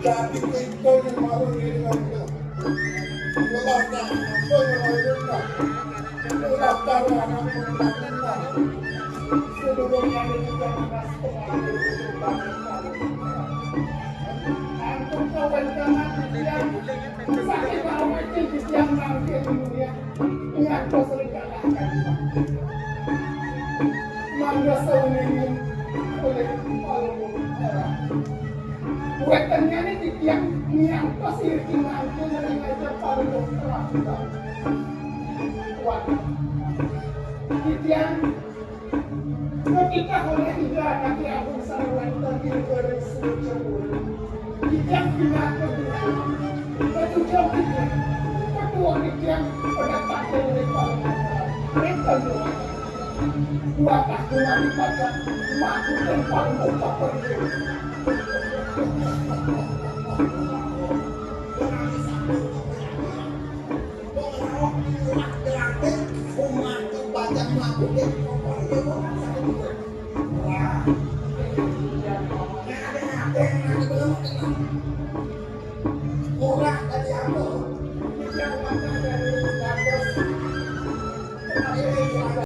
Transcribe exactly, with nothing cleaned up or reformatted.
Jadi kita yang mau diri. Jelasnya, apa yang mau dibuka? Jelas cara anak menentukan. Sedulur kami juga keras kepala. Antum kawan kami yang sakit awet di tiang mangkir dunia. Ngantos rencana akan mangga sauningin oleh palembur orang. Wetennya ini titiang nyantos iri kinantu nering aja paling berperang. Kuat. Titiang ketika oleh tiga kaki agung sarwanta di negara Sumber. Titiang pinaka dulu. Ketujuh titiang. Kedua titiang pada pakai oleh paling berperang. Mereka dua. Kuat aku mati pada mati dan paling berperang.